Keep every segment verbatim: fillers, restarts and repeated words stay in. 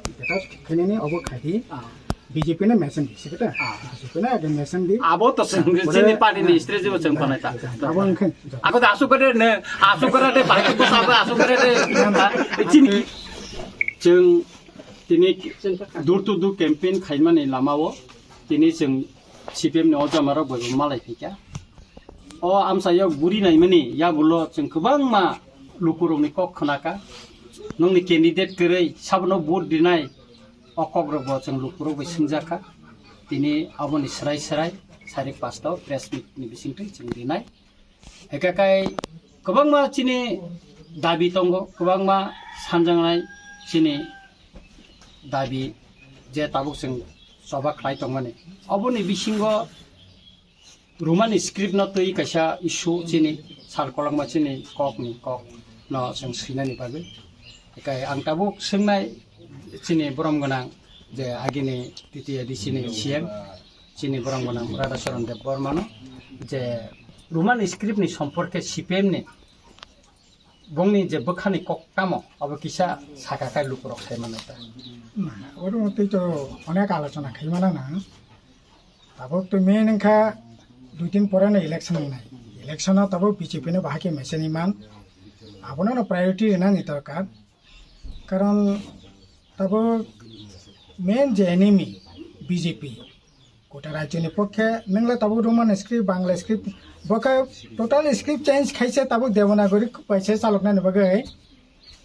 detail khainani obo khaidi. Ah. B J P no mention di, sikata? Ah. B J P no age mention di. Abo to chwng, ah, chini party ni strategy bo chwng, ah, panai ta. Abo wngkhe. Ako da asuk kare ne, asuk kare de, bai ko sabo asuk kare de. Chini. Chwng tini door to door campaign khaimani lamao tini chwng C P M ni o jamarok bai malai phikha. O amchaio guri naimani yagulo chwng kwbangma lukurokni kok khnakha. Nongni candidate kwrwi sabono vote rinai o kokrokbo chwng lukurok bai swngjakha. Tini aboni swrai swrai sarik pasta o press meet ni bisingtwi chwng rinai. Hwnkhe kai kwbangma chini dabi tongo, kwbangma sanjaknai chini dabi je tabuk chwng choba khlai tongmani. Oboni bisingo Romani script no twi kaisa issue chini sal kolokma chini kok ni kok no chwng swinani bagwi. Hwnkhe ang tabuk swngnai chini borom gwnang je agini T T A D C ni C M chini borom gwnang Radhacharan Debbarma no je Roman script ni somporke C P M ni bongni je bwkhani kok tamo abo kisa saka kai lukurok sai manai ta. Na, oro twi to onek alochona khai mana na. Tabuk to main wngkha dui din pore no election wngnai. Election o tabuk B J P no bahai khe mechani man. Abono no priority rwnani dorkar. Karon tabuk main je enemy B J P. Kota rajyoni pokhe nwngle tabuk Roman script, Bangla script, bo khe total script change khaise tabuk Devanagari bai se chaloknani bagwi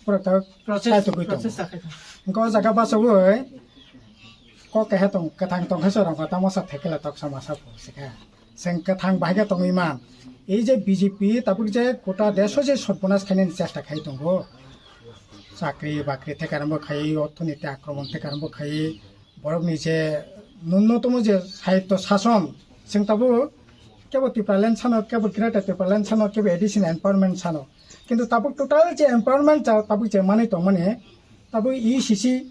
borok tabuk process, sai tugwi tongo. Process ta khai tongo. Hwnkhe o jaga bachogwi kok keha tong, kwthang tong khe chwrangkha tamo sa thekela toksa masa phursika. Chwng kwthang bahai khe tongwi man. Ei je B J P tabuk je kota desh o je sorbonas khainani chesta khai tongo. Chakri bakri thekarambo khai, orthoniti akromon thekarambo khai, borokni je nunnotomo je sahityo sason, chwng tabuk kebo Tipraland sano, kebo Greater Tipraland sano, kebo A D C ni empowerment sano. Kintu tabuk total je empowerment ja-, tabuk je manwi tongmani, tabuk E C C,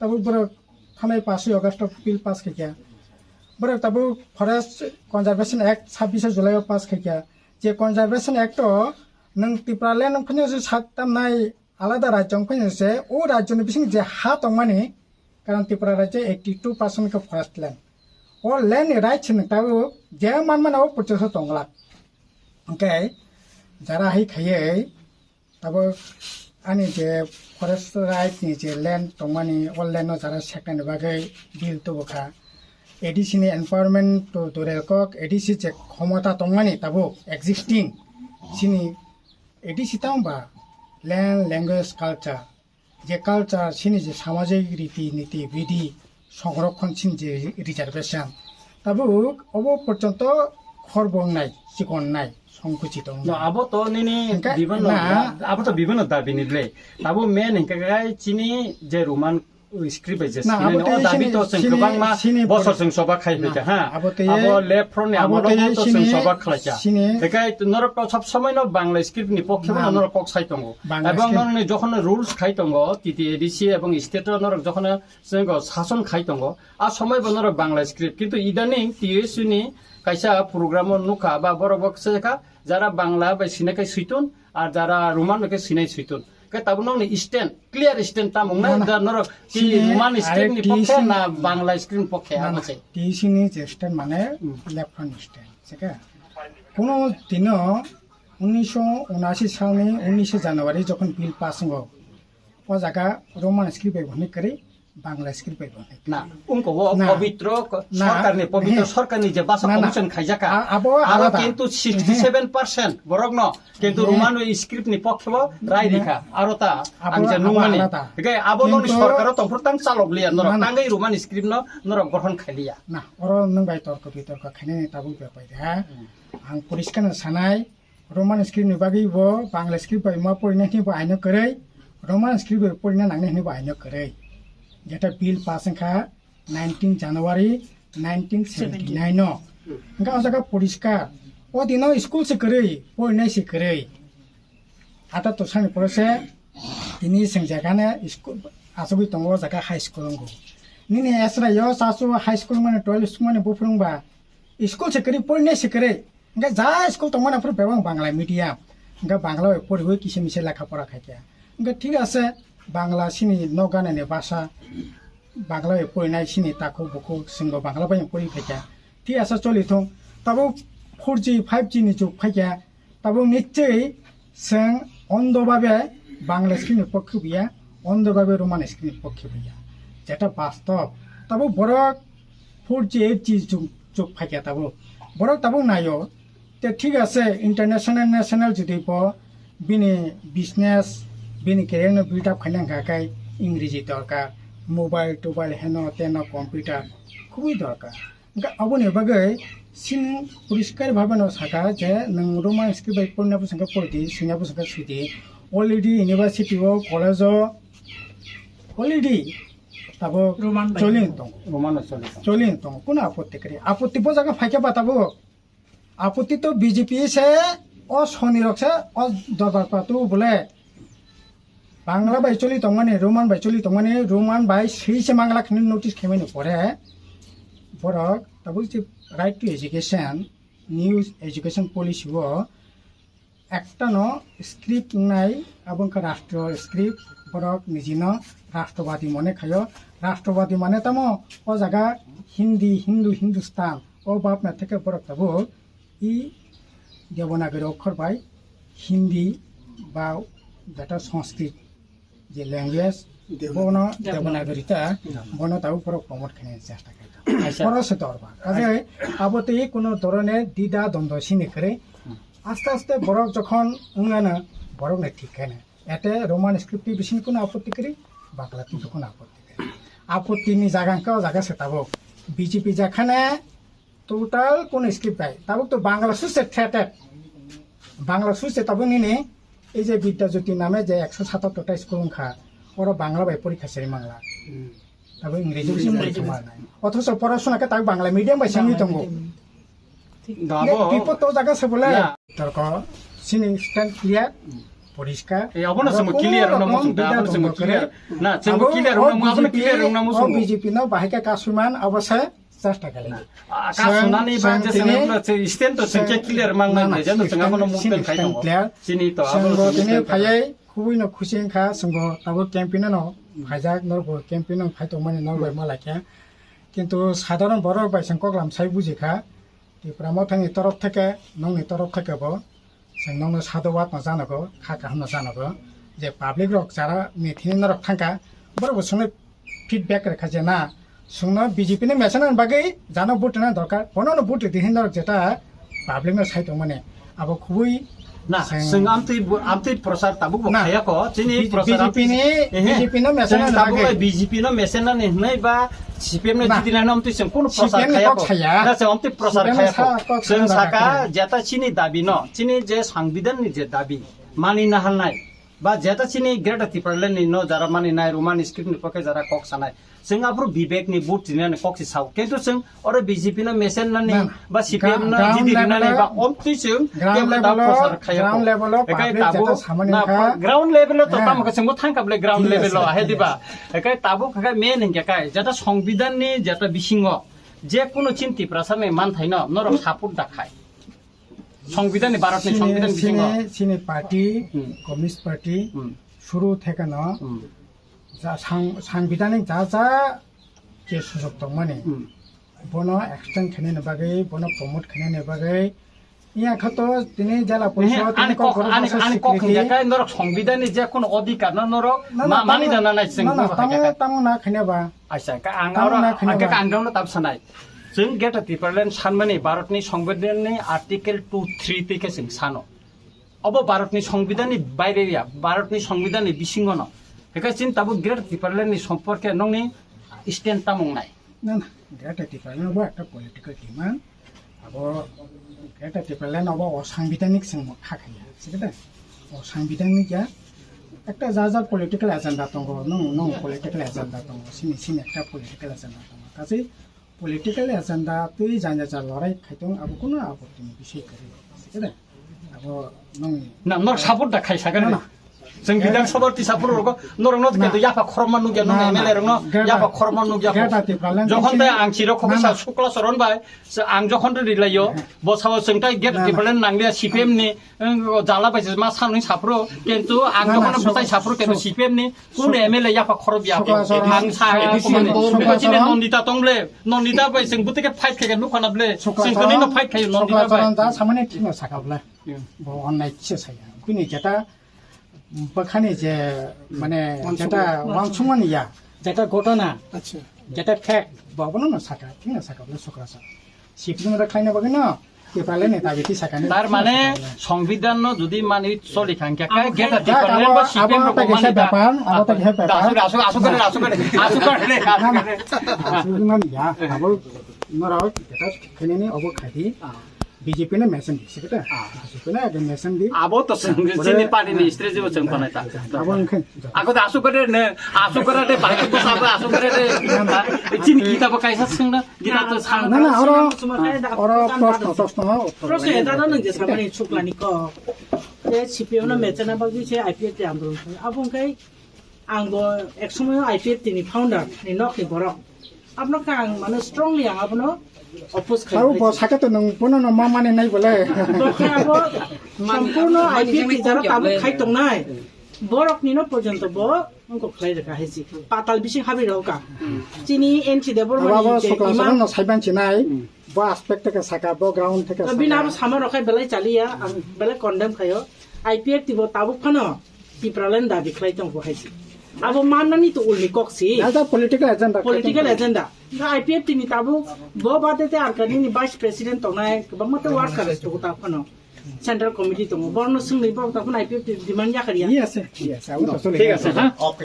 tabuk borok thanai paswi August o bill pass khaikha. Borok tabuk Forest Conservation Act sabbish July o pass khaikha. Je Conservation Act o nwng Tipraland wngphano je sak tamnai alada rajyo wngphano se o rajyoni bising je ha tongmani, karon Tripura rajyo eighty two percent khe forest land. O land ni rights nwng tabuk je manmani o purchase o tonglak. Hwnkhe jara hai khaiwi tabuk ani je forest right ni je land tongmani, o land no jara seknani bagwi bill tubukha. A D C ni empowerment to dure kok, A D C je khomota tongmani tabuk existing, chini A D C tamo ba land, language, culture, je culture, chini je samajik riti niti bidi, songrokhon chini je reservation, tabuk obo porjonto khorbo wngnai, chikon wngnai, songkuchit wngnai. No, abo to nini hingke bibano na da-, abo to bibano dabi ni le. Abo main hingke kai chini je Roman script bai je na, sinai abo no, tei o dabi sini, to chwng sini, kwbangma sini bosor por-, chwng soba khai na, phaikha, ha. Abo tei, abo left front ni abo amolo tei bo to chwng sini, soba khlaikha. Sini bekai norok to sob somoi no Bangla script ni pokhe na, no norok kok sai tongo. Bangla ebong script norok ni jokhon rules khai tongo, T T A D C ebong state o norok jokhon chwng sason khai tongo. A somoi bo norok Bangla script, kintu idaning T S U ni kaisa program o nukha ba borok bo kisa kha, jara Bangla bai sinai kai suitun, ar jara Roman bai khe sinai suitun. Khe tabuk nokni stand, clear stand tamo wngnai, na, na, da norok ki sini Roman script ni pokhe na Bangla script ni pokhe, na, abo na, se. T S U ni je stand mane, hmm, left front stand, se khe. Kuno dino unisho unashi salni unishe January jokhon bill pass wngo, o jaga Roman script bai hwnwi kwrwi Bangla script bai bo. Na, ungko o Na. Pobitro ko-, Na. Sorkarni, pobitro He. Sorkarni je basa Na, na. Commission khaijaka. A-, abo Aro alada. Kintu He. Sixty seven percent borokno kintu He. Roman script ni pokhe bo rai Na. Rikha. Aro ta Abo, ang je abo nungmani. Alada. Hingke abo noni Kintu sorkaro tongphuru tang chalok liya norok. Na, na. Tangwi Roman script no norok gothon khailiya. Na, oro nwng bai torko bitorko khainani tabuk bepai de ha. Hmm. Ang poriskar no sanai, Roman script ni bagwi bo Bangla script bai ma porina hini bo aino kwrwi, Roman script bai porina nangnai hini bo aino kwrwi. Jeta bill pass wngkha nineteen January nineteen seventy nine no. Hingke o jaga poriskar, o dino school se kwrwi, porinai se kwrwi. Ata to sani pore se tini sengjakane school asogwi tongo o jaga high school wngkha. Nini esra yo sasu high school mane twelve school mane buphuru wngba school se kwrwi porinai se kwrwi. Hingke ja school tongmani aphuru bebak Bangla medium. Hingke Bangla bai poriwi kisa misa lekha pora khaikha. Hingke thik ase, Bangla sini nokganani basa, Bangla bai porinai sini takhuk bukhuk, chwngbo Bangla bai pori phaikha. Thik ase choli thung. Tabuk four G, five G ni jug phaikha. Tabuk nichwi chwng ondo babe Bangla sini pokhe buya, ondo babe Roman sini pokhe buya. Jeta bastob. Tabuk borok four G, eight G jug, jug phaikha tabuk. Borok tabuk naio. Te thik ase, international, national jodi bo bini business, bini career no build up khaina hwnkha khe Ingreji dorkar, mobile, tobile heno teno computer khubui dorkar. Hwnkhe aboni bagwi chini poriskar bhabe no saka je nwng Roman script bai porina bwswk khe pori di, swina bwswk khe swi di. Already university o, college o already tabuk Roman bai choli tongo. Roman o choli tongo. Choli tongo. Kuno apotti kwrwi? Apotti bo jaga phaikhe ba tabuk. Apotti to B J P se, o soni rok se, o dorbar patu bole. Bangla bai choli tongmani, Roman bai choli tongmani, Roman bai swi se mangla khini notice khaimani pore. Borok tabuk je right to education, new education policy o ekta no script wngnai, abo wngkha rastro script, borok nijino rastrovadi mone khaio. Rastrovadi mane tamo o jaga Hindi, Hindu, Hindustan, o bapna theke borok tabuk i Devanagari okhor bai Hindi ba jeta Sanskrit je language, Devanagari. Bono Devanagari ta, Devanagari. Bono tabuk borok promote khaina chesta khaikha. Aisa. Borok se dorba. Kaje abo tei kuno dorone dida dondo sini khere. Hmm. Aste aste borok jokhon wngana borok ne thik khaina. Ete Roman script ti bising kuno apotti kri, Bangla ti kuno apotti kri. Apotti ni jaga ko jaga se tabuk. B J P jakhane total kono script bai. Tabuk to Bangla suse threated. Bangla suse tabuk nini ei je Bidya Jyoti name je ekso satattor ta school wngkha, oro Bangla bai porikha seri mangla. Hmm. Tabuk Ingreji bai Ingreji porikha bai. Manai. Othoso porasona khe tabuk Bangla medium bai sengwi tongo. Bangla medium. Dabo. Bipo to jaga se bole. Ya. Torko sini stand clear. Hmm. Poriskar. Eh, abono aro samo kono clear wngna rokom muchung da, bida abono samo dongmo clear. Kwrwi. Na, samo abo clear o wngna mu-, abono B J P, clear wngna muchung o da. B J P no bahai khe kasumani abo se chesta khlai. Ah, kasunani ba je sengwi tini, chwng stand to sengwi clear mang na, nai, je no chwng abono movement khai tongo. Chini to abono movement khai tongo. Phaiwi khubui no khusi wngkha, chwngbo tabuk campaign no phaijak, norokbo campaign no phai tongmani norok bai ma laikha. Kintu sadharon borok bai chwng koklam sai bujikha. Tipra Mothani torof theke, nokni torof theke bo, chwng nokno sadhubad no janogo, kha kaham no janogo, je public rok jara ni thini norok thangkha, borok bo chwngno feedback rwkha je na, chwngno B J P ni message rwna bagwi jano vote rwna dorkar, bono no vote rwdi hinwi norok jeta public no sai tongmani, abo khubui Na, chwng amtwi bo, amtwi prochar tabuk bo khaya ko, chini prochar amtwi, B J P ni, ehe, B J P no message rwna bagwi. B J P no message rwna ni hwnwi ba C P M no jidi nai no amtwi chwng kono prochar khaya ko. Na, chwng amtwi prochar khaya ko. Chwng saka jeta chini dabi no, chini je sangbidan ni je dabi, mani na halnai, ba jeta chini Greater Tipraland ni no jara mani nai, Roman script ni pokhe jara kok sanai. Chwng aphuru bibek ni vote rinani kok si sao. Kintu chwng oro B J P no mesen nani ba C P M no jidi rinani ba omtwi chwng kebo da prochar khaya ko. Ekai tabuk na ground level o to tamo khe chwngbo thangkha bole ground level o, ahe diba? Ekai tabuk khe main hingke kai jeta songbidan ni jeta bisingo je kuno chin Tiprasa ni manthai no norok support da khai. Songbidan ni, Bharat ni songbidan bisingo. Chini party, Communist Party, suru thekeno ja sang-, sangbidanik ja ja je sujok tongmani, bono extend khainani bagwi, bono promote khainani bagwi, Iya khato tini jala Ehe, porishod, tini ani kok, kokborok ani, basa ani kok swikriti. Hingya khe norok songbidani je kono odhikar no norok na, na, ma-, mani tamo, da na nai chwng na, na, norok tamo, hakhe. Tamo na khaina ba. Aisa, ka ang Tamo oro, na khaina ang khe ba. Ang dongno tab sanai. Chwng Greater Tipraland sanmani Bharatni Songbidhanni Article two three twi khe chwng sano. Obo Bharatni Songbidhanni baire ya, Bharatni Songbidhanni bisingo no. Hekhe chini tabuk Greater Tipraland ni somporke nongni stand tamung nai. Na, na, Greater Tipraland bo ekta political demand. Abo Greater Tipraland obo o sangbidanik sengmo kha khaya, sikhe de? O sangbidanik ya, ekta ja ja political agenda tongo, nung, nung political agenda tongo, sini, sini ekta political agenda tongo. Kachi political agenda twi janya ja lorai khaitong abo kono abo tini bisai kwrwi, sikhe de? Abo nung Na, nok support da khai sakha na, ni. Na. Chwng Bidhan Sabha twi support rogo, norok no Na. Khe yapha khorokma nukya, nung Na, na. M L A rok no Greater, yapha khorokma nukya. Greater Tipraland Jokhon twi tai ang chiro khoksa Na, na. Sukla Saron bai, se ang jokhon twi rilaio, Na. Bo sao chwng tai Greater Na, na. Tipraland nanglia C P M ni, ang jala bai se ma sanwi sapro, kintu ang Na, na, jokhon Sukla, bwtai sapro kintu Suk-, C P M ni, kun Suk-, M L A yapha khorok ya. Sukla Saron, Ang sa, Sukla Saron, Sukla Saron. Nondita tongle, Nondita bai chwng bwtike fight khaikha nukhana ble, Sukla chwng Saron, kwnwi no fight khaio Nondita Sukla bai. Saron da samani thikno sakha ble. Hmm. Bo onnai kisa saya. Bini jeta bwkhani je, mane, Wansukma. Jeta wansukmani ya, jeta gotona, Acha. Jeta fact, bo bono no saka, thik no saka, bono sokra sa. Sipni mada khlaina bagwi no, Tipraland ni dabi ti saka ni. Tar mane, Songbidan no jodi mani choli thangkha, Abo khe Greater khai- Tipraland abo, ba abo C P M rok ta kisa mani ta. Bepar, abo ta kisa bepar. Asuk, asuk, asuk kare, asuk kare, asuk kare, asuk kare. Asuk mani ya, abo norok jeta khenini obo khaidi. Ah. B J P no mention di, sikhe ta? Ah. B J P no ekdom mention di. Abo to seng-, Bole-, chini party ni strategy bo chwng panai ta. Abo wngkhe. Ako da asuk kare ne, asuk kare de, bahai ko sabo asuk kare de. Chini kita bo kaisa seng na, kita to sang. Na, na, oro, oro proshno, proshno, Proshno eta da nang je samani chuklani ko. Je C P M no mechana bagwi se I P F T andolon. Abo wngkhe Ang bo ek somoyo I P F T ni founder ni nok ni borok. Abono khe ang mane strongly ang abono oppose khai. Abo bo saka to nung bono no ma mane nai bole. Bo khe abo sampurno I P F T jara tabuk khai tongnai. Borok ni no porjonto bo wngkok khlai rwkha hai si. Patal bising habri rw ka. Chini N T Debbarma Abo ni abo je Sukla imam Saran no saiban chinai. Bo aspect theke saka, bo ground theke saka. Bini abo sama rok khai belai chaliya, ang belai condemn khayo. I P F T bo tabuk phano Tipraland dabi khlai tongo hai si. Abo mannani to ulni kok si. As a political agenda. Political agenda. Ga I P F T ni tabuk bo bade te Arkanini vice president tongnai, kwbangma te workers tongo ta phano. Central committee tongo. Borno swngni borok ta phano I P F T demand yakar ya. Yes, sir. Yes, sir. Thik ase, ha?